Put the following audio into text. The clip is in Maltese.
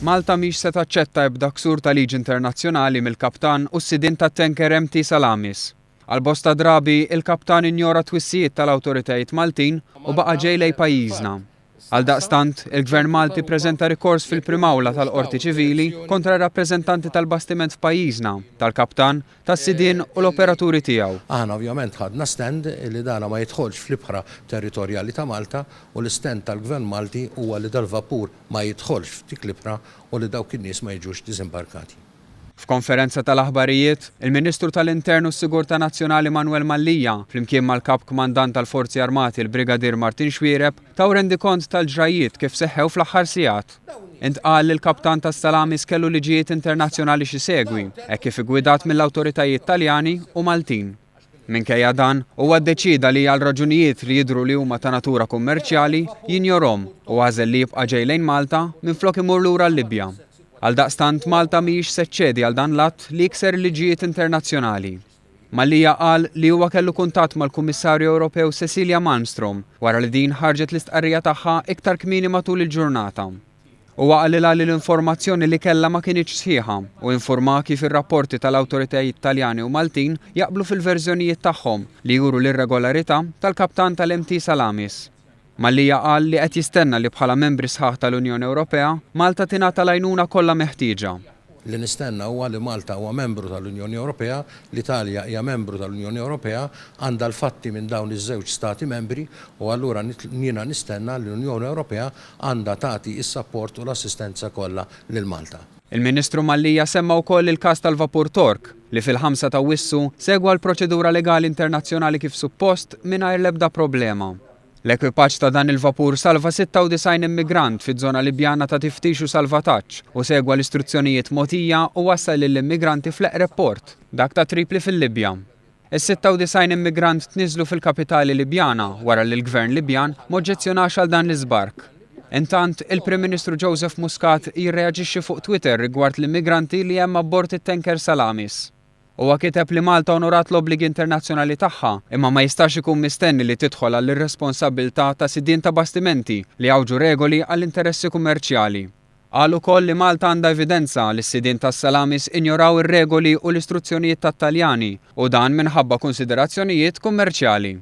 Malta mhix se taċċetta ebda ksur ta' liġi internazzjonali mill-kaptan u s-sidien tat-tanker MT Salamis. Għal bosta drabi, il-kaptan injora twissijiet tal-awtoritajiet Maltin u baqa' ġej lejn pajjiżna. Għaldaqstant, il-Gvern Malti ppreżenta rikors fil-Prim Awla tal-Qorti Ċivili kontra r-rappreżentanti tal-bastiment f'pajjiżna, tal-kaptan, tas-sidien u l-operaturi tiegħu. Aħna ovvjament ħadna stand li dana ma jidħolx fl-ibħra territorjali ta' Malta u l-istand tal-Gvern Malti huwa li dal-vapur ma jidħolx f'dik l-ibħra u li dawk in-nies ma jiġux diżimbarkati. F'konferenza tal-aħbarijiet, il-Ministru tal-Intern u s-Sigurtà Nazzjonali Manuel Mallia, flimkien mal-Kap Kmandant tal-Forzi Armati l-Brigadier Martin Xuereb, taw rendikont tal-ġrajjiet kif seħħew fl-aħħar sigħat. Intqal li l-kaptan tas-Salamis kellu liġijiet internazzjonali x'isegwi, hekk kif iggwidat mill-awtoritajiet Taljani u Maltin. Minkejja dan, huwa ddeċieda li għal raġunijiet li jidhru li huma ta' natura kummerċjali, jinjorhom u għażel li jibqa' ġej lejn Malta minflok imur lura l-Libja. Għaldaqstant Malta mhijiex se ċċedi għal dan l-att li jikser il-liġijiet internazzjonali. Mallia qal li huwa kellu kuntatt mal-Kummissarju Ewropew Cecilia Malmstrom wara li din ħarġet l-istqarrija tagħha iktar kmieni matul il-ġurnata. Huwa qalilha li l-informazzjoni li kellha ma kinitx sħiħa u infurmaha kif ir-rapporti tal-awtoritajiet Taljani u Maltin jaqblu fil-verżjonijiet tagħhom li juru l-irregolarità tal-kaptan tal-MT Salamis. Mallia qal li qed jistenna li bħala membri sħaħ tal-Unjoni Ewropea, Malta tingħata l-għajnuna kollha meħtieġa. Li nistenna huwa li Malta huwa membru tal-Unjoni Ewropea, l-Italja hija membru tal-Unjoni Ewropea, għandha l-fatti minn dawn iż-żewġ stati membri u allura jiena nistenna li l-Unjoni Ewropea għandha tagħti s-sapport u l-assistenza kollha lil Malta. Il-Ministru Mallia semma wkoll il-każ tal-vapur Tork, li fil-ħamsa t'Awwissu segwa l-proċedura legali internazzjonali kif suppost mingħajr l-ebda problema. L-ekwipaġġ ta' dan il-vapur salva 96 immigrant fiż-żona Libjana ta' tiftix u salvataġġ u segwa l-istruzzjonijiet mogħtija u wassal lill-immigranti fl-eqreb port, dak ta' Tripli fil-Libja. Is-96 immigrant tniżżlu fil-kapitali Libjana wara li l-Gvern Libjan m'oġġezzjonax għal dan l-iżbark. Intant, il-Prim Ministru Joseph Muscat jirreaġixxi fuq Twitter rigward l-immigranti li hemm abbord it-tanker Salamis. Huwa kiteb li Malta onorat l-obbligi internazzjonali tagħha, imma ma jistax ikun mistenni li tidħol għall-irresponsabbiltà ta' sidien ta' bastimenti li jgħawġu regoli għall-interessi kummerċjali. Qal ukoll li Malta għandha evidenza li s-sidien tas-Salamis injoraw ir-regoli u l-istruzzjonijiet tat-Taljani u dan minħabba kunsiderazzjonijiet kummerċjali.